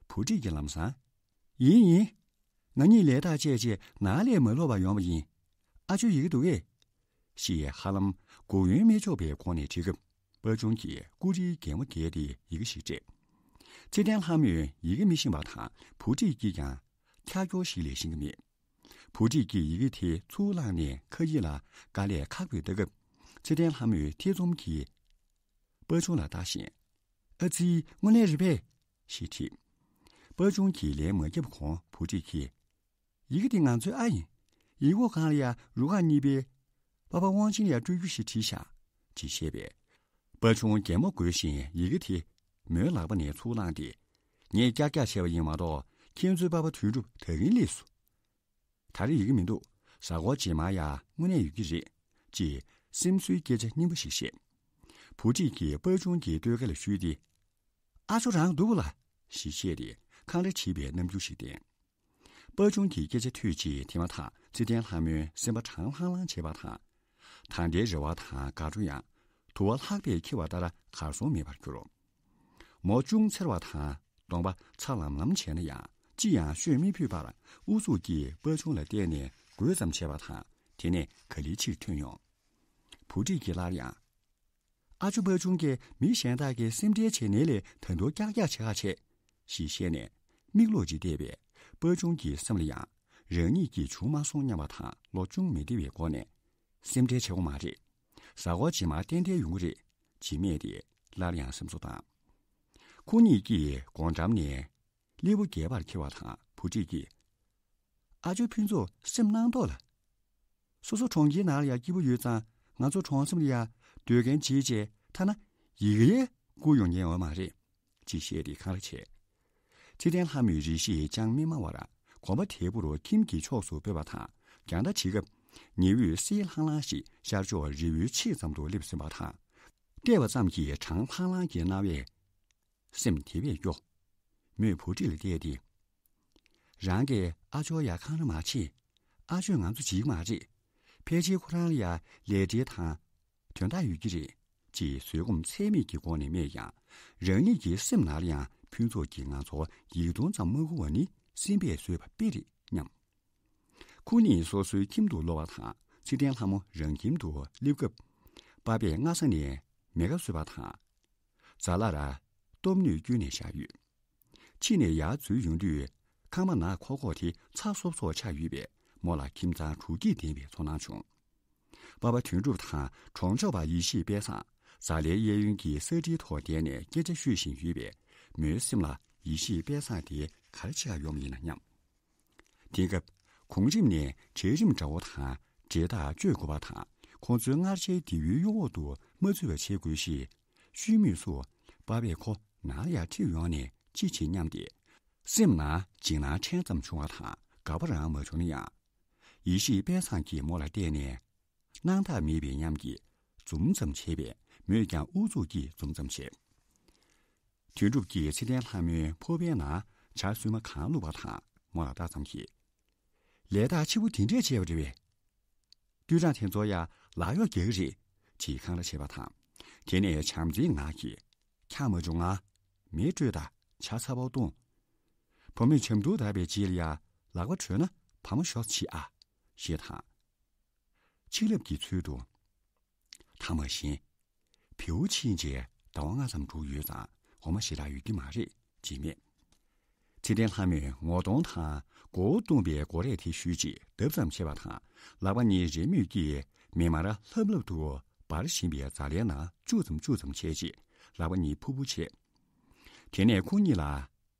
བུ་ཁྲིད་ཀྱིས་ལམ་སང་། ཡིན་ཡིན། ང་གཉིས་ལས་ཐག་བཅད་རྗེས་ནང་ལས་མ་ལོག་པར་ཡོང་བ་ཡིན། ཨ་ཇོ་ཡི་གེ་འདུག་གས། ཞེས་ཧ་ལམ་མགོ་གཡོན་མི་ཆོག་པའི་སྒོ་ནས་དྲིས་སྐབས། པ་ཆུང་གིས་ཀུ་རེའི་གད་མོ་བགད་དེ་ཡི་གེ་ཞིག་སྤྲད། ཚེ་བརྟན་ལྷ་མོས་ཡི་གེ་མི་ཤེས་པ་དང་བུ་ཁྲིད་ཀྱིས་ཀྱང་ཁྱར་ཁྱོར་ཞིག་ལས་ཤེས་ཀྱི་མེད། བུ་ཁྲིད་ཀྱིས་ཡི་གེ་དེ་ཚུར་བླངས་ནས་ཁ་ཡིག་ལ་དཀའ་ལས་ཁག་པོས་ལྟ་སྐབས། ཚེ་བརྟན་ལྷ་མོས་ཐེ་ཚོམ་གྱིས་པ་ཆུང་ལ་ལྟ་བཞིན། ཨ་ཙི། དངོས་གནས་རེད་པས། ཞེས་དྲིས། པ་ཆུང་གིས་ལན་མ་བརྒྱབ་གོང་བུ་ཁྲིད་ཀྱིས། ཡི་གེ་འདི་ང་ཚོའི་ཨ་ཡིན། ཡིག་ཁོག་སྒང་ལ་ཡ་རུ་ཁག་གཉིས་པའི་པ་ཕ་དབང་ཆེན་ལ་ཡ་སྤྲོད་རྒྱུ་ཞིག་བྲིས་ཤག་ཅེས་བཤད་པས། པ་ཆུང་གད་མོ་དགོད་བཞིན་ཡི་གེ་དེ་མོའི་ལག་པ་ནས་ཚུར་བླངས་ཏེ། ངས་ཀྱག་ཀྱག་བྱས་པ་ཡིན་མ་གཏོགས་ཁྱེད་ཚོའི་པ་ཕ་དོན་གྲུབ་ད་གིན་སླེབས་སོང་། ད་རེས་ཡི་གེ་མི་འདུག་གཟའ་འཁོར་རྗེས་མ་ཡ་དངོས་གནས་ཡོད་ཀྱི་རེད། ཅེས་སེམས་གསོའི་སྐད་ཆ་སྙན་པོ་ཞིག་བཤད། བུ་ཁྲིད་ཀྱིས་པ་ཆུང་གི་སྟོད་ཁ་ལ་གཞུས་ཏེ། ཨ་ཅོ་རང་སྡུག་པོ་ལ། ཞེས་བཤད་དེ་འཁང་ར་བྱེད་པའི་རྣམ་འགྱུར་ཞིག་བསྟན། པ་ཆུང་གི་སྐད་ཆ་ཐོས་རྗེས་དེ་མ་ཐག་ཚེ་བརྟན་ལྷ་མོའི་སེམས་པ་གྲང་ལྷང་ལྷང་བྱས་པ་དང་། ད་ལྟའི་རེ་བ་དང་དགའ་སྤྲོ་ཡང་དུ་བ་ལྷག་པས་འཁྱེར་བ་ལྟར་གར་སོང་མེད་པར་གྱུར། མོ་ཅུང་འཚེར་བ་དང་གདོང་པ་ཚ་ལམ་ལམ་བྱས་ན་ཡང་ཅི་ཡང་ཤོད་མི་ཕོད་པར་ཨུ་ཚུགས་ཀྱིས་པ་ཆུང་ལ་བལྟས་ནས་དགོད་ཙམ་བྱས་པ་དང་དེ་ནས་ག་ལེར་ཕྱིར་ཐོན་ཡོང་། བུ་ཁྲིད་ཀྱིས་སླར་ཡང་། ཨ་ཇོ་དཔའ་ཆུང་གིས་མི་གཞན་དག་གིས་སེམས་ཁྲལ་བྱས་ནའི་ལས་ད་དུང་ཀྱག་ཀྱག་བྱེད་ཁ་བྱས། ཞེས་བཤད་ནས་མིག་ལོག་ཅིག་བལྟས་པས་དཔའ་ཆུང་གི་སེམས་ལ་ཡང་རང་ཉིད་ཀྱིས་བྱུང་མ་སོང་སྙམ་པ་དང་བློ་ཅུང་མི་བདེ་བའི་སྒོ་ནས། སེམས་ཁྲལ་བྱེད་དགོས་མ་རེད། གཟའ་འཁོར་རྗེས་མ་ཏན་ཏན་ཡོང་གི་རེད། ཅེས་སྨྲས་ཏེ་སླར་ཡང་སེམས་གསོ་བཏང་། ཁོ་གཉིས་ཀྱིས་སྒོ་འགྲམ་ནས་སླེ་པོ་བརྒྱད་པར་འཁྱེར་བ་དང་བུ་ཁྲིད་ཀྱིས། ཨ་ཇོ་ཕུན་ཚོགས་སེམས་སྣང་དོགས་ལ། སོ་སོ་གྲོང་ཁྱེར་ནང་ལ་ཡ་སྐྱིད་པོ་ཡོད་ཙང་ང་ཚོ་གྲོང་གསེབ་ལ་ཡ་སྡོད་མཁན་བྱེད་ཅེས་ཐ་ན་ཡི་གེ་ཡས་བསྐུར་ཡོང་མཁན་ཡོད་མ་རེད། ཅེས་བཤད་དེ་འཁང་ར་བྱས། ཚེ་བརྟན་ལྷ་མོས་རེ་ཞིག་ཅང་མི་སྨྲ་བར་གོམ་པ་དལ་པོ་རུ་ཁྱིམ་གྱི་ཕྱོགས་སུ་སྤོས་པ་དང་རྒྱང་ལྟ་བྱེད་སྐབས་ཉི་འོད་སིལ་ལྷང་ལྷང་ཞིག་ཤར་ཕྱོགས་རི་བོའི་ཕྱེད་ཙམ་དུ་སླེབས་ཟིན་པ་དང་། བལྟས་པ་ཙམ་གྱིས་གྲང་ལྷང་ལྷང་གི་སྣང་བས། སེམས་དེ་བས་སྐྱོ། མོས་བུ་ཁྲིད་ལ་བལྟས་ཏེ། རང་གིས་ཨ་ཇོ་ཡ་འཁང་ར་མ་བྱེད། ཨ་ཇོས་ང་ཚོ་བརྗེད་ཀྱི་མ་རེད། ཕལ་ཆེར་ཁོ་རང་ལ་ཡ་ལས་འབྲེལ་དང་། དོན་དག་ཡོད་ཀྱི་རེད། ཅེས་བཟོད་སྒོམ་ཚད་མེད་ཀྱི་སྒོ་ནས་སྨྲས་ཀྱང་། རང་ཉིད་ཀྱི་སེམས་ནང་ལ་ཡང་ཕུན་ཚོགས་ཀྱིས་ང་ཚོར་ཡིད་གདུང་ཙམ་མ་བསྐུར་བ་ནི་སེམས་པས་བཟོས་པ་དཔེ་རེད་སྙམ། ཁོ་གཉིས་སོ་སོའི་ཁྱིམ་དུ་ལོག་པ་དང་ཚེ་བརྟན་ལྷ་མོ་རང་ཁྱིམ་དུ་སླེབས་སྐབས། པ་ཕས་སྔ་ས་ནས་མེ་ཁ་བཟོས་པ་དང་། ཛ་ལ་ར་སྟོབས་སྣོད་བསྐྱོན་ནས་བཞག་ཡོད། ཕྱི་ནས་ཡར་འཛུལ་ཡོང་དུས་ཁང་པ་ནག་ཁོག་ཁོག་དེ་ཚ་སོབ་སོབ་ཆགས་ཡོད་པས་མོ་ལ་ཁྱིམ་ཚང་དྲོ་སྐྱིད་ལྡན་པའི་ཚོར་སྣང་བྱུང་། པ་ཕ་དོན་གྲུབ་དང་གྲོང་ཆོག་པ་ཡེ་ཤེས་དཔལ་བཟང་ཛ་ལའི་གཡས་གཡོན་གྱི་ས་ཁྲིའི་ཐོག་བསྡད་ནས་སྐད་ཆ་ཤོད་བཞིན་ཡོད་པས་མོའི་སེམས་ལ་ཡེ་ཤེས་དཔལ་བཟང་དེ་ག་རེ་བྱེད་ག་ཡོང་བ་ཡིན་ན་སྙམ། དེ་སྐབས་གོང་རིམ་ནས་གྲལ་རིམ་འདྲ་བོ་དང་འབྲེལ་ཐག་གཅོད་དགོས་པ་དང་ཁོང་ཚོའི་སྔར་བྱས་དེ་བའི་གཡོ་འོག་ཏུ་མ་ཚུད་པ་བྱེད་དགོས་ཞེས་ཤུལ་མུས་སུ་པ་ཕས་ཁོ་ནང་ལ་ཡར་ཁྲིད་ཡོང་ནས་ཅི་བྱེད་སྙམ་སྟེ། སེམས་ནང་འཇིགས་སྣང་ཕྲན་ཙམ་བྱུང་བ་དང་དགའ་པོ་རང་མ་བྱུང་ན་ཡང་། ཡེ་ཤེས་དཔལ་བཟང་གིས་མོ་ལ་བལྟས་ནས། སྣང་དག་མེད་པའི་ཉམས་ཀྱིས་འཛུམ་ཙམ་བྱས་པས་མོས་ཀྱང་ཨུ་ཚུགས་ཀྱིས་འཛུམ་ཙམ་བྱས། དོན་གྲུབ་ཀྱིས་ཚེ་བརྟན་ལྷ་མོའི་ཕོར་པའི་ནང་ཇ་བསྲོས་མ་གང་བླུགས་པ་དང་མོ་ལ་ལྟ་ཙམ་གྱིས། ལས་ཐག་ཆེ་པོ་དེ་འདྲས་བྱས་པ་རེད་པས། ཏུའུ་ཀྲང་དེ་ཚོ་ཡ་ལག་གཡོག་རྒྱག་གི་རེད། ཅེས་འཁང་ར་བྱས་པ་དང་། དེ་ནས་བྱམས་བརྩེའི་ངག་གིས། འཁྱག་མ་བྱུང་ང་། མེ་སྤྲོད་དང་ཇ་ཚ་པོ་བཏུང་། བུ་མོས་ཇ་མདོག་བརྡར་བའི་རྗེས་ལ་ཡ་ལག་པ་བྲོས་ན་བ་མོ་ཞོག་བྱེད་ཨ། ཞེས་དང་། ཆིག་ལབ་ཀྱི་ཚུལ་དུ། ད་མ་ཤེས། བེའུ་ཕྱིན་རྗེས་ཟླ་བ་ལྔ་ཙམ་འགྲོ་ཡོད་ཙང་འོ་མ་ཞེ་དྲག་ཡོད་ཀྱི་མ་རེད་ཅེས་སྨྲས། ཚེ་བརྟན་ལྷ་མོས་ངོ་གདོང་དང་མགོ་བོ་བཏུམས་པའི་མགོ་རས་དེ་གཞུས་རྗེས་བརྡབ་ཙམ་བྱས་པ་དང་ལག་པ་གཉིས་རེས་མོས་ཀྱིས་མེ་དམར་ལྷབ་ལྷབ་ཏུ་འབར་བཞིན་པའི་ཛ་ལའི་ནང་བཅུག་ཙམ་བཅུག་ཙམ་བྱས་རྗེས་ལག་པ་གཉིས་ཕུར་བུ་བྱས། དེ་ནས་ཁོ་གཉིས་ལ།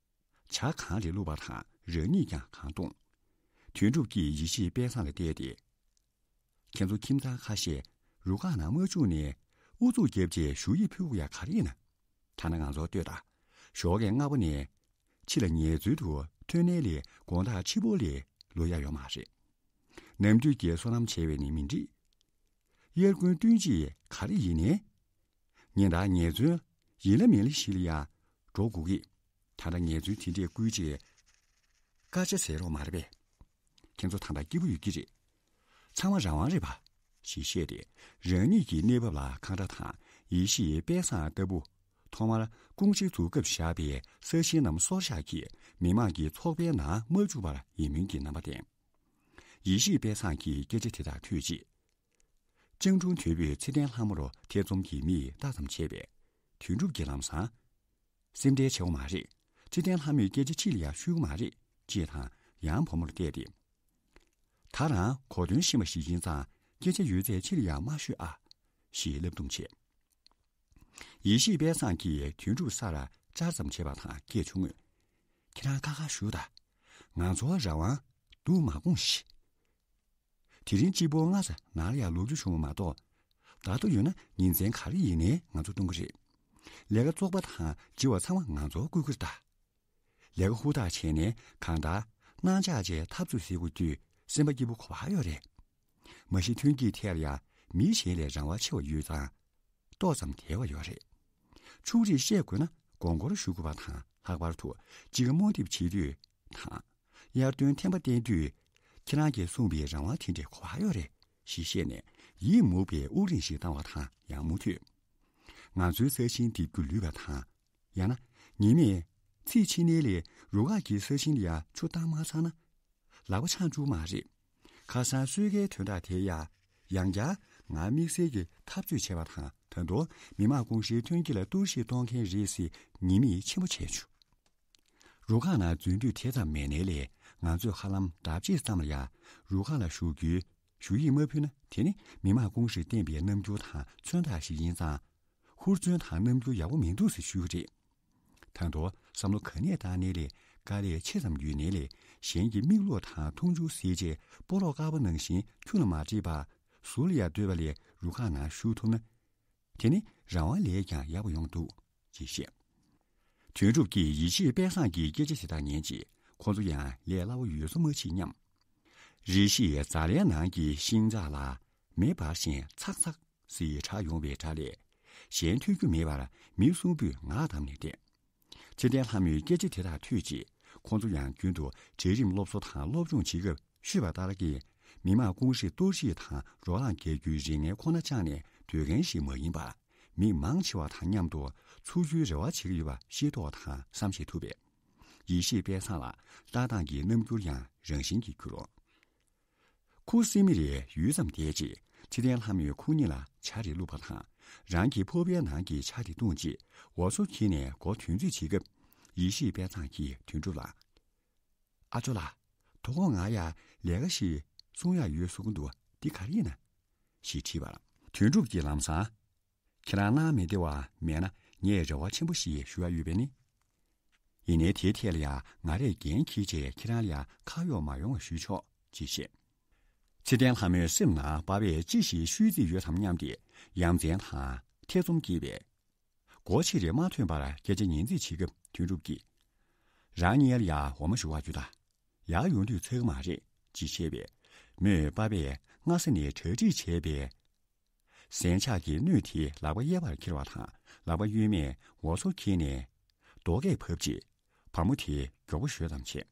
ཇ་གང་རེ་བླུགས་པ་དང་རང་ཉིད་ཀྱང་གང་བཏུང་། དོན་གྲུབ་ཀྱིས་ཡེ་ཤེས་དཔལ་བཟང་ལ་བལྟས་ཏེ། ཁྱེད་ཚོ་ཁྱིམ་ཚང་ཁ་ཤས་རུ་ཁག་ནང་མ་བཅུག་ནས་ཨུ་ཚུགས་བརྒྱབ་རྗེས་ཞུ་ཡིག་ཕུལ་དགོས་ཡ་ག་རེ་ཡིན་ན། ཐ་ན་ང་ཚོར་ལྟོས་དང་། ཞོགས་ཀས་སྔ་པོ་ནས་ཕྱི་ལ་ཉལ་ཚུལ་དུ་ཐོན་ནའི་ལས་དགོང་དག་ཕྱི་པོ་ལས་ལོག་ཡ་ཡོད་མ་རེད། ནམ་དུས་ཀྱི་བསོད་ནམས་བྱས་པས་ནི་མི་འགྲིག་དབྱར་དགུན་སྟོན་དཔྱིད་ག་རེ་ཡིན་ནའི། ཉིན་ལྟར་ཉལ་ཚུལ་ཡིན་ལ་མིན་ལ་ཞིག་ལ་ཡང་འགྲོ་དགོས་ཀྱི། ད་ལྟ་ཉལ་ཚུལ་དེ་འདྲས་བསྐུལ་རྗེས། སྐད་ཆ་ཟེར་རོགས་མ་རེད་པས། ཁྱེད་ཚོ་ད་ལྟ་སྐྱིད་པོ་ཡོད་ཀྱི་རེད། ཚང་མ་རང་དབང་རེད་པ། ཞེས་བཤད་དེ་རང་ཉིད་ཀྱི་གནས་བབ་ལ་འཁང་ར་དང་ཡེ་ཤེས་དཔལ་བཟང་ལྟ་བུ། ཐོག་མར་ཀུང་ཧྲེ་འཛུགས་སྐབས་བཞག་པའི་ས་ཞིང་རྣམས་སོར་བཞག་གིས་མི་དམངས་ཀྱི་ཚོགས་པའི་ནང་མ་བཅུག་པར་ཡིད་སྨོན་གྱི་རྣམ་པ་བསྟན། ཡེ་ཤེས་དཔལ་བཟང་གིས་སྐད་ཆ་དེ་དག་ཐོས་རྗེས། སྤྱང་གྲུང་དོད་པོས་ཚེ་བརྟན་ལྷ་མོར་ཐེ་ཚོམ་གྱི་མིག་ལྟ་ཙམ་བྱས་པས། དོན་གྲུབ་ཀྱིས་ལམ་སང་། སེམས་ཁྲལ་བྱེད་དགོས་མ་རེད། ཚེ་བརྟན་ལྷ་མོས་སྐད་ཆ་ཕྱི་ལ་ཡང་ཤོད་ཀྱི་མ་རེད། ཅེས་དང་ཡང་བུ་མོར་བལྟས་ཏེ། ད་རང་གོ་དོན་ཤེས་པ་ཞིག་ཡིན་ཙང་སྐད་ཆ་ཡོད་ཚད་ཕྱི་ལ་ཡང་མ་ཤོད་ཨ། ཞེས་ལབ་རྡུང་བྱས། ཡེ་ཤེས་དཔལ་བཟང་གིས་དོན་གྲུབ་སར་བཅར་ཙམ་བྱས་པ་དང་སྐད་ཆུང་ངུས། ཁྱེད་རང་ཁ་ཁ་བཞུགས་དང་། ང་ཚོར་རང་དབང་འདུག་མ་དགོངས་ཤིག་དེ་རིང་གཅིག་པོ་སྔ་ས་ནང་ལ་ཡང་ལོག་རྒྱུ་བྱུང་བ་མ་གཏོགས། ད་ལྟ་ཡོད་ན་ཉིན་མཚན་ག་རེ་ཡིན་ནའི་ང་ཚོ་གཏོང་གི་རེད། ལས་ཀ་བཙོག་པ་དང་ལྕི་བ་ཚང་མ་ང་ཚོར་བསྐུར་གི་རེད་ད། ལས་ཀ་ཧུར་ཐག་བྱས་ནས་གང་ལྟར་གནང་འཆའ་བྱས་འཐབ་རྩོད་ཟེར་དགོས་དུས་སེམས་པ་སྐྱིད་པོ་ག་པར་ཡོད་རེད། མ་གཞི་ཐོན་སྐྱེད་ཐད་ལ་ཡང་མི་གཞན་ལས་རང་དབང་ཆེ་བ་ཡོད་ཙང་། ཏོག་ཙམ་དལ་བ་ཡོད་རེད། ཕྱུགས་རིགས་བཤད་དགོས་ན་དགོང་མགོར་ཞུ་དགོས་པ་དང་ལྷག་པར་དུ་དཔྱིད་ཀ་རྨོ་འདེབས་བྱེད་དུས་དང་། དབྱར་སྟོན་ཐན་པ་བསྟེན་དུས། ཁྱེད་རང་གིས་གསུངས་པའི་རང་དབང་དེ་འདྲས་ག་པར་ཡོད་རེད་ཞེས་བཤད་ནས་ཡིད་མུག་པའི་དབུགས་རིང་ཞིག་བཏང་བ་དང་ཡང་མུ་མཐུད། ང་ཚོའི་ས་ཞིང་འདེབས་རྒྱུ་ལུས་པ་དང་། ཡང་ན་ཉི་མས་ཚིག་ཕྱི་ནས་ལས་རུ་ཁག་གི་ས་ཞིང་ལ་ཡང་ཆུ་བཏང་མ་ཚར་ན། ལག་པ་འཆང་བཅུག་མ་རེད། ཁ་སང་གསོལ་ཁའི་དོན་དག་དེ་ཡང་ཡང་བསྐྱར་ ང་དམིགས་བསལ་གྱི་འཐབ་རྩོད་བྱས་པ་དང་། ད་དུང་མི་དམངས་ཀུང་སིའི་ཐོན་སྐྱེད་ལ་གཏོར་བཤིག་གཏོང་མཁན་རེད་ཟེར་ཉེས་དམིགས་ཆེན་པོ་བྱས་བྱུང་། རུ་ཁག་ནང་འཛུལ་འདོད་དེ་ཙམ་མེད་ནའི་ལས། ང་ཚོས་ཧ་ལམ་ལྡབ་གཅིག་ཙམ་ལ་ཡང་རུ་ཁག་ལ་ཞུགས་རྒྱུའི་ཞུ་ཡིག་མ་ཕུལ་ན། དེ་ནི་མི་དམངས་ཀུང་སིས་བསྟན་པའི་རྣམ་འགྱུར་དང་མཚོན་རྟགས་ཤིག་ཡིན་ཙང་། ཧུར་བརྩོན་དང་རྣམ་འགྱུར་ཡག་པོ་མི་འདུག་ཟེར་ཞུ་གི་རེད། ད་དུང་བསམ་བློ་ག་ནས་བཏང་ནའི་ལས། དཀའ་ལས་ཆེ་ཙམ་ཡོད་ནའི་ལས། གཞན་གྱི་མིག་ལོག་དང་མཐོང་ཆུང་སེལ་ཆེད་སྤོ་ལོ་དཀར་པོ་ནང་བཞིན་ཁྱུ་ལ་མ་སྤྲད་པར་ཟུར་ལ་ཡར་སྡོད་པ་ལས་རུ་ཁག་ནང་ཞུགས་ཐུབ་ན། དེ་ནི་རང་དབང་ལས་ཀྱང་ཡག་པོ་ཡོང་འདུག་ཅེས་བཤད། དོན་གྲུབ་ཀྱིས་ཡེ་ཤེས་དཔལ་བཟང་གི་སྐད་ཆ་དེ་དག་ཉན་རྗེས། ཁོ་ཚོ་ཡང་ལས་སླ་བོ་ཡོད་ས་མ་མཆིས་སྙམ། རེ་ཞིག་རྫ་ལའི་ནང་གི་ཤིང་ཚགས་ལ་མེ་འབར་ཞིང་ཚག་ཚག་ཟེར་གྲགས་ཡོང་བའི་སྒྲ་ལས། གཞན་ཐོས་རྒྱུ་མེད་པར་མི་གསུམ་པོས་ངག་བསྡམས་ནས་བསྡད། ཚེ་བརྟན་ལྷ་མོས་སྐད་ཆ་དེ་དག་ཐོས་རྗེས། ཁོ་ཚོ་ཡང་རྒྱུན་དུ་གྲལ་རིམ་སློབ་གསོ་དང་སློབ་སྦྱོང་བྱེད་སྐབས་ཤོད་པ་ལྟར་གྱི། མི་དམངས་ཀུང་སིའི་གཏོར་བཤིག་དང་རོ་ལངས་རྒྱག་རྒྱུའི་རིག་གནས་ཁོ་ན་བཅངས་ནས་སྡོད་མཁན་ཞིག་མ་ཡིན་པར། མི་མང་ཆེ་བ་དང་མཉམ་དུ་ཚུགས་རྒྱུའི་རེ་བ་བྱེད་ཀྱི་ཡོད་པ་ཤེས་རྟོགས་དང་བསམ་ཤེས་ཐུབ་པས། ཡེ་ཤེས་དཔལ་བཟང་ལ་ལྟ་སྟངས་ཀྱི་རྣམ་འགྱུར་ཡང་རང་བཞིན་གྱིས་འགྱུར་རོ། ཁུ་སིམ་མེ་རེ་ཡུད་ཙམ་བསྡད་རྗེས། ཚེ་བརྟན་ལྷ་མོས་ཁོ་གཉིས་ལ་ཇ་རེ་བླུགས་པ་དང་། རང་གི་ཕོར་པའི་ནང་གི་ཇ་དེ་བཏུང་རྗེས། འོ་ཚོ་འཁྱེར་ནས་སྒོ་དོན་རྩིས་བྱེད་སྐབས། ཡེ་ཤེས་དཔལ་བཟང་གིས་དོན་གྲུབ་ལ། ཨ་ཇོ་ལགས། དོ་དགོང་ང་ཡ་ལས་ཀ་ཞིག་གསུང་ཡག་ཡོད་གསུང་གི་འདུག་འདི་ག་རེ་ཡིན་ན། ཞེས་དྲིས་པར། དོན་གྲུབ་ཀྱིས་ལམ་སང་། ཁྱེད་རང་སྣང་མི་བདེ་བ་མེད་ན། ངས་རེ་བ་ཆེན་པོ་ཞིག་ཞུ་ཡ་ཡོད་པས་ནི། ཡིན་ནའི་དེའི་ཐད་ལ་ཡང་ང་རས་འགན་འཁྱེར་བྱས་ཁྱེད་རང་ལ་ཡང་ཁག་གཡོགས་མ་ཡོང་བ་ཞུས་ཆོག་ཅེས་བཤད། ཚེ་བརྟན་ལྷ་མོའི་སེམས་ནང་པ་ཕས་ཅི་ཞིག་ཤོད་རྩིས་ཡོད་དམ་སྙམ་སྟེ་ཡ་མཚན་དང་ཐེ་ཚོམ་སྐྱེས་པས། སྒོ་ཕྱིར་མ་ཐོན་པར་སྐད་ཆ་ཉན་རྩིས་བྱེད་སྐབས་དོན་གྲུབ་ཀྱིས། རང་གཉིས་ལ་ཡང་འོ་མ་བཞོ་བར་འགྱུར་ད། ཡར་ཡོང་དུས་ཚར་གི་མ་རེད་ཅེས་བཤད་པས། མོས་པ་ཕས་སྔ་ས་ནས་གྲ་སྒྲིག་བྱས་པའི་ཟན་ཆག་གི་སྣོད་དེ་ལག་པ་གཡས་པར་འཁྱེར་བ་དང་། ལག་པ་གཡོན་མས་འོ་ཚོ་འཁྱེར་ནས་རྡོ་སྐས་བབས་རྗེས། བ་མོ་དེ་མགྱོགས་པོ་བཞོ་ཙམ་བྱས།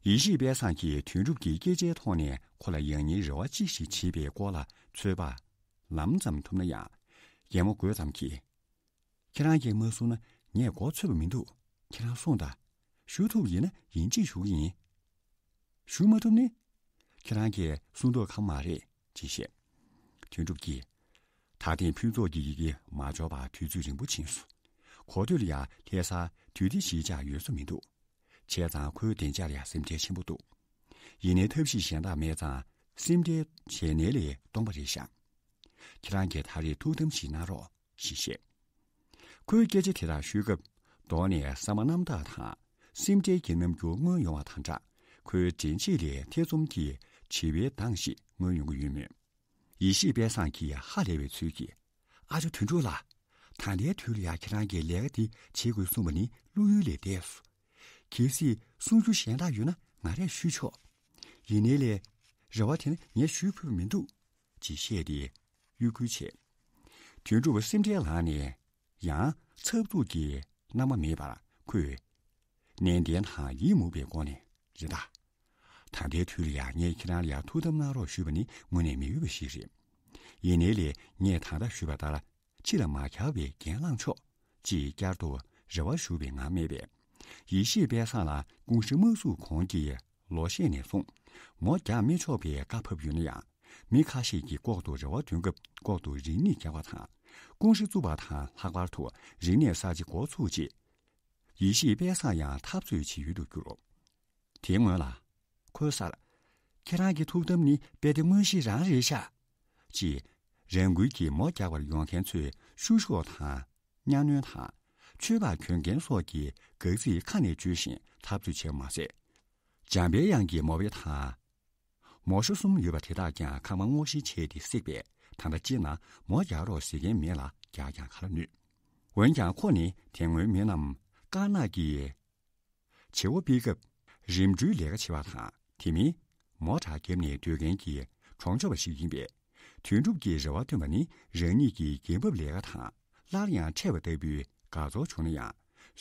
ཡེ་ཤེས་དཔལ་བཟང་གིས་དོན་གྲུབ་ཀྱི་སྐད་ཆའི་ཐོག་ནས་ཁོ་ལ་ཡང་སྙིང་རེ་བ་ཅི་ཞིག་བྱེད་པའི་སྐོར་ལ་ཚོད་དཔག་ལམ་ཙམ་ཐུབ་ན་ཡང་། གད་མོ་དགོད་ཙམ་གྱིས། ཁྱེད་རང་གིས་མ་གསུངས་ན་ངས་མགོ་ཚོད་པ་མི་འདུག་ཁྱེད་རང་གསུངས་དང་། ཞུ་ཐུབ་ཡིན་ན་ཡིན་གཅིག་ཞུ་གི་ཡིན། ཞུ་མ་ཐུབ་ནི། ཁྱེད་རང་གིས་གསུང་མདོག་ཁ་པོ་མ་རེད་ཅེས་བཤད། དོན་གྲུབ་ཀྱིས། ད་ཐེངས་ཕུན་ཚོགས་ཀྱི་ཡི་གེ་མ་འབྱོར་བར་དུས་ཚོད་རིང་པོ་ཕྱིན་སོང་། གོ་ཐོས་ལ་ཡང་ལྷ་སར་དུས་བདེ་གཞིས་ཆགས་ཡོད་ས་མི་འདུག་བྱས་ཙང་ཁོའི་བདེ་འཇགས་ལ་ཡང་སེམས་ཁྲལ་ཆེན་པོ་འདུག་ཡིན་ནའི་ཐབས་ཤེས་གཞན་དག་མེད་ཙང་སེམས་ཁྲལ་བྱས་ནའི་ལས་སྟོང་པ་རེད་ཤག་ཁྱེད་རང་གིས་ད་རེས་ཐུགས་དམ་ཞིག་གནང་རོགས་ཞེས་བཤད། ཁོའི་སྐད་ཆ་དེ་དག་ཤོད་སྐབས་གདོང་ནས་བསམ་པ་རྣམ་དག་དང་སེམས་ཁྲལ་གྱི་རྣམ་འགྱུར་མངོན་ཡོང་བ་དང་སྦྲགས། ཁོའི་དྲན་ཤེས་ལས་ཐེ་ཚོམ་གྱི་བྱི་བའི་མདངས་ཤིག་མངོན་ཡོང་གི་ཡོད་མོད། ཡེ་ཤེས་དཔལ་བཟང་གིས་ཧ་ལས་པའི་ཚུལ་གྱིས། ཨ་ཇོ་དོན་གྲུབ་ལགས། ད་ལྟའི་དུས་ལ་ཡང་ཁྱེད་རང་གིས་ལས་ཀ་འདི་བྱེད་དགོས་གསུངས་པ་ནི་བློ་ཡུལ་ལས་འདས་སོ། གལ་སྲིད་གསུང་རྒྱུ་གཞན་དག་ཡོད་ན་ང་རས་ཞུས་ཆོག་ཡིན་ནའི་ལས། རེ་བ་དེ་ནི་ངས་ཞུས་ཕོད་པ་མི་འདུག་ཅེས་བཤད་དེ་གཡོ་འགུལ་བྱས། དོན་གྲུབ་སེམས་ཁྲལ་ལངས་ནས། ཡང་འཚབ་འཚུབ་ཀྱི་རྣམ་པ་མེད་པར་ཁོས། ནན་ཏན་དང་ཡིད་མུག་པའི་སྒོ་ནས། རེད་ད། ད་ལྟའི་དུས་ལ་ཡང་ངས་ཁྱེད་རང་ལ་ཡང་ཐུགས་དམ་གནང་རོགས་ཞུས་པ་ནི་དངོས་གནས་མི་འོས་པ་ཞིག་རེད། ཡིན་ནའི་ལས་ངས་ད་ལྟ་ཞུས་པ་ལྟར་ཕྱི་ལ་མ་གྱར་བའི་འགན་བླངས་ཆོག་ཅེས་བསྐྱར་དུ་རེ་བ་ཞུ་བའི་ངང་སྨྲས་པས། ཡེ་ཤེས་དཔལ་བཟང་ལ་ཀུང་སི་དམག་ཟུར་གོང་གི་ལོ་ཤས་ནས་བཟུང་མོ་རྒྱག་མི་ཆོག་པའི་བཀའ་ཕབ་ཡོད་ན་ཡང་། མི་ཁ་ཤས་ཀྱིས་ལྐོག་ཏུ་རེ་བ་འདོན་སྐབས་ལྐོག་ཏུ་རིག་གནས་རྒྱག་པ་དང་། ཀུང་སི་བཙུགས་པ་དང་ལྷག་པར་དུ་རིག་གནས་གསར་བརྗེ་འགོ་ཚུགས་རྗེས། ཡེ་ཤེས་དཔལ་བཟང་ཡང་འཐབ་རྩོད་བྱེད་ཡུལ་དུ་གྱུར། དེའི་སྔོན་ལ། ཁོའི་སར། ཁྱེད་རང་གི་ཐུགས་དམ་ནི་དཔེ་དེ་མངོན་ཤེས་རང་རེད་ཤག་ཅེས་རང་འགུལ་གྱིས་མོ་རྒྱག་པར་ཡོང་མཁན་ཚོའི་བཤུ་གཞོག་དང་། གཉའ་གནོན་དང་། ཆོས་པར་གྱོན་མཁན་སོགས་ཀྱི་དགག་ཚིག་ཁ་ནས་བརྗོད་བཞིན་འཐབ་རྩོད་བྱས་པ་མ་ཟད། འཇམ་པའི་དབྱངས་ཀྱི་མོ་པ་དང་། མོ་ཤོ་གསུམ་ཡོད་པ་དེ་དག་ཀྱང་ཁ་མ་སྔོག་ཤིང་བྱས་ཏེ་བསྲེགས་པས། ད་ལྟ་སྤྱིར་ན་མོ་རྒྱག་རོགས་ཟེར་མཁན་མེད་ལ་རྒྱག་ཀྱང་ག་ལ་ནུས། འོན་ཀྱང་ཁོ་ནི་དེ་སྔོན་མི་རྣམས་དཀར་ནག་གི་བྱེད་སྒོ་སྤེལ་སྐབས་རིམ་གྲོའི་ལས་ཀ་བྱེད་པ་དང་། དེ་མིན་མོ་ཊ་བརྒྱབ་ནས་སྡོད་མཁན་གྱི་གྲོང་ཆོག་པ་ཞིག་ཡིན་པས། དོན་གྲུབ་ཀྱིས་རེ་བ་བཏོན་པ་ནི་རང་ཉིད་ཀྱི་འགན་བབ་ལས་ཀ་དང་སླར་ཡང་འཕྲད་པ་ལྟ་བུའི་དགའ་ཚོར་བྱུང་ན་ཡང་།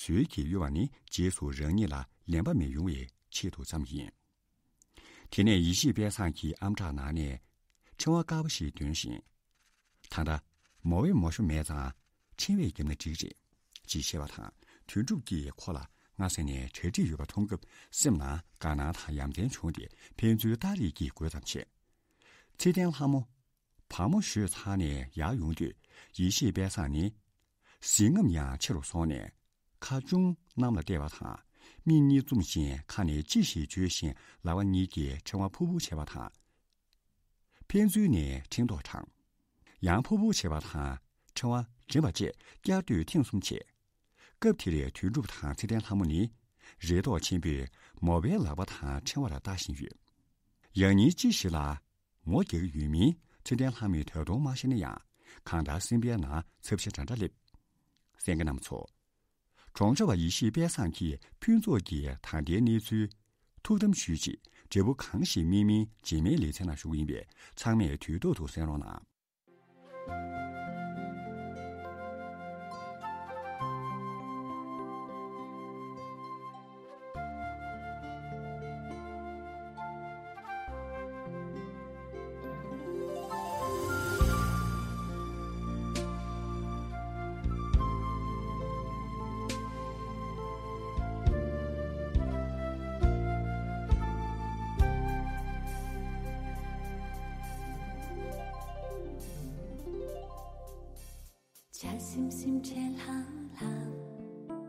ཟོལ་གྱིས་གཡོལ་བ་ནི་རྗེས་སུ་རང་ཉིད་ལ་ལན་པ་མི་ཡོང་བའི་ཆེད་དུ་ཙམ་ཡིན། དེ་ནས་ཡེ་ཤེས་དཔལ་བཟང་གིས་ཨམ་ཕྲག་ནང་ནས་ཕྲེང་བ་དཀར་པོ་ཞིག་འདོན་བཞིན། ད་ལྟ་མོ་པས་མོ་ཤོ་མེད་ཙང་ཕྲེང་བས་བརྒྱབ་ན་འགྲིག་རེད་ཅེས་བཤད་པ་དང་། དོན་གྲུབ་ཀྱིས་ཁོ་ལ་སྔ་ས་ནས་གྲ་སྒྲིག་ཡོད་པ་མཐོང་སྐབས་སེམས་ནང་དགའ་སྣང་དང་ཡ་མཚན་བྱུང་སྟེ་ཕན་ཚུན་སྟ་རེས་ཀྱིས་དགོད་ཙམ་བྱས། ཚེ་བརྟན་ལྷ་མོ། བ་མོ་ཞོས་ཚར་ནས་ཡར་ཡོང་དུས་ཡེ་ཤེས་དཔལ་བཟང་ནི། གཟི་རྔམ་ཡང་ཆེ་རུ་སོང་ནས་ཁ་ཅུང་གནམ་ལ་བལྟས་པ་དང་སྨིན་གཉིས་བཙུམས་ཤིང་ཁ་ནས་ཅི་ཞིག་བརྗོད་བཞིན་ལག་པ་གཉིས་ཀྱིས་ཕྲེང་བ་ཕུར་ཕུར་བྱས་པ་དང་། ཕན་ཚུན་ནས་ཕྲེང་རྡོག་དྲངས། ཡང་ཕུར་ཕུར་བྱས་པ་དང་ཕྲེང་བ་འགྲིམ་པ་བཅས་བསྐྱར་ཟློས་ཐེངས་གསུམ་བྱས། སྐབས་དེར་དོན་གྲུབ་དང་ཚེ་བརྟན་ལྷ་མོ་ནི་རེ་དོགས་ཆེན་པོས་མོ་པའི་ལག་པ་དང་ཕྲེང་བར་ལྟ་བཞིན་ཡོད། ཡང་ཉིན་ཅི་ཞིག་ལ་མོ་རྒྱག་གི་ཡོད་མིན་ཚེ་བརྟན་ལྷ་མོས་ད་དུང་མ་ཤེས་ན་ཡང་གང་ལྟར་སེམས་པའི་ནང་འཚབ་ཤ་འདྲ་འདྲ་སླེབས། གསན་མཁན་རྣམ་ཚོ། གྲོང་ཆོག་པ་ཡེ་ཤེས་དཔལ་བཟང་གིས་ཕུན་ཚོགས་ཀྱི་ད་ལྟའི་གནས་ཚུལ་ཐུགས་དམ་ཞུས་རྗེས་འབྲས་བུ་གང་ཞིག་སྨིན་མིན་རྗེས་མའི་ལེ་ཚན་ནང་ཞུ་གི་ཡིན་པས་ཚང་མས་དུས་ཐོག་ཏུ་གསན་རོགས་གནང་། བྱ་སིམ་སིམ་བྱེད་ལྷང་ལྷང་།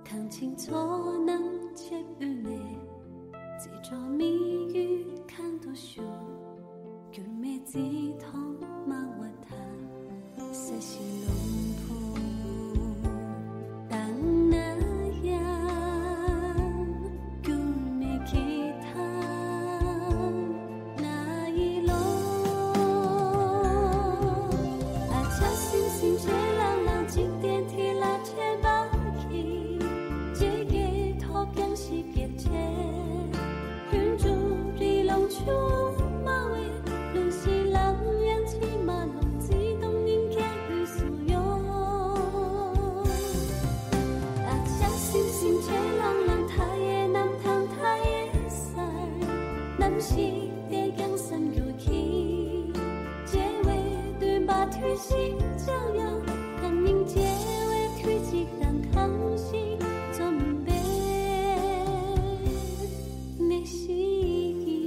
གངས་ཅན་མཚོ་ནང་ཆེ་བུད་ནས། རྩེ་གྲོགས་མི་ཡུལ་གང་དུ་བཞུད། འགྱུར་མེད་བརྩི་མཐོང་སྨྲ་བ་དང་། ས་གཞི་རླུང་བུ་བཏང་ན་ཡང་། འགྱུར་མེད་སྐྱིད་ཐང་ང་ཡི་ལོ། ཨ་ཅག་སིམ་སིམ་བྱེད་ལྷང་ལྷང་། འཇིག་རྟེན་འདི་ལ་དྲན་པ་གྱིས། ཇེ་རྒྱས་ཐོབ་ཀྱང་ཞིག་གེར་ཆེ། ལྷུན་གྲུབ་རི་ལུང་ཆུ་དམའ་བའི། ལུང་བཞི་ལམ་ཡང་ཕྱིར་མ་ལོག་བརྩེ་དུང་སྙིང་གའི་དབུས་སུ་གཡོ། ཨ་ཅག་སིམ་སིམ་བྱེད་ལྷང་ལྷང་། མཐའ་ཡས་གནམ་ཐང་མཐའ་ཡས་སར། ནམ་ཞིག་བལྟས་ཀྱང་བསམ་རྒྱུ་གྱིས། བརྗེ་བའི་འདུན་པ་དུས་གཅིག་ཀྱང་ཡང་། གང་སྙིང་བརྗེ་བའི་དུས་གཅིག་དང་། གང་ཞིག་འཛོམས་པའི་གནས་ཤིག་ཡིན།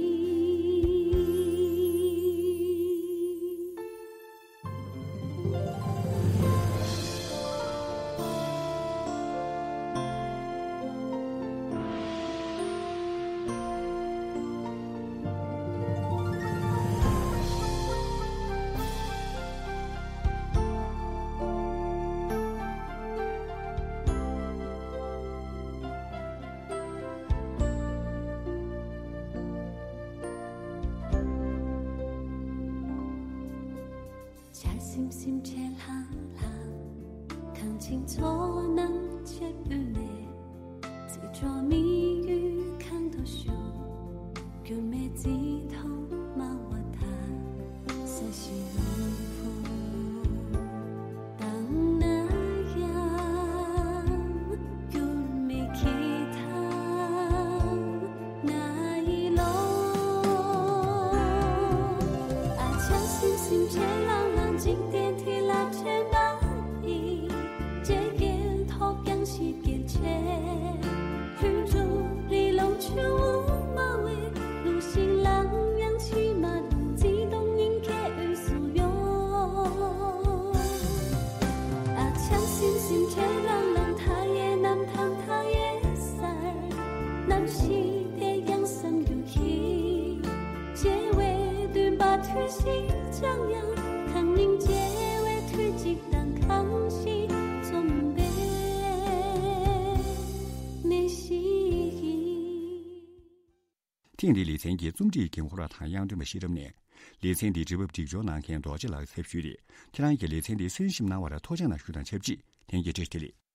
བྱ་སིམ་སིམ་བྱེད་ལྷང་ལྷང་། གངས་ཅན་མཚོ་ནང་ཆེ་བུད་ནས། རྩེ་གྲོགས་མི་ཡུལ་གང་དུ་བཞུད། འགྱུར་མེད་བརྩི་མཐོང་སྨྲ་བ་དང་། ས་གཞི་རླུང་བུ་བཏང་ན་ཡང་། འགྱུར་མེད་སྐྱིད་ཐང་ང་ཡི་ལོ། ཨ་ཅག་སིམ་སིམ་བྱེད་ལྷང་ལྷང་། འཇིག་རྟེན་འདི་ལ་དྲན་པ་ཡིས། ཇེ་རྒྱས་ཐོབ་ཀྱང་ཞིག་གེར་ཆེ། ལྷུན་གྲུབ་རི་ལུང་ཆུ་བོ་དམའ་བའི། ལུང་བཞི་ལམ་ཡང་ཕྱིར་མ་ལོག་བརྩེ་དུང་སྙིང་གའི་དབུས་སུ་གཡོ། ཨ་ཅག་སིམ་སིམ་བྱེད་ལྷང་ལྷང་། མཐའ་ཡས་གནམ་ཐང་མཐའ་ཡས་སར། ནམ་ཞིག་བལྟས་ཀྱང་བསམ་རྒྱུ་གྱིས། བརྗེ་བའི་འདུན་པ་དུས་གཅིག་ཀྱང་ཡང་། གང་སྙིང་བརྗེ་བའི་དུས་གཅིག་དང་། གང་ཞིག་འཛོམས་པའི་གནས་ཤིག་ཡིན། ཐེངས་འདིའི་ལེ་ཚན་གྱི་རྩོམ་སྒྲིག་འགན་འཁུར་བ་དང་དབྱངས་སྒྲོན་པ་ཤེས་རབ་ནས། ལེ་ཚན་འདི་འབྲི་བབ་སྒྲིག་སྦྱོར་གནང་མཁན་རྡོ་རྗེ་ལགས་ཚབ་ཞུས་ཏེ། ཁྱེད་རང་གིས་ལེ་ཚན་འདི་གསན་ཞིབ་གནང་བར་ཐུགས་རྗེ་གནང་ཞུ་དང་ཆབས་ཅིག་ལྷན་རྒྱས་བཀྲ་ཤིས་བདེ་ལེགས།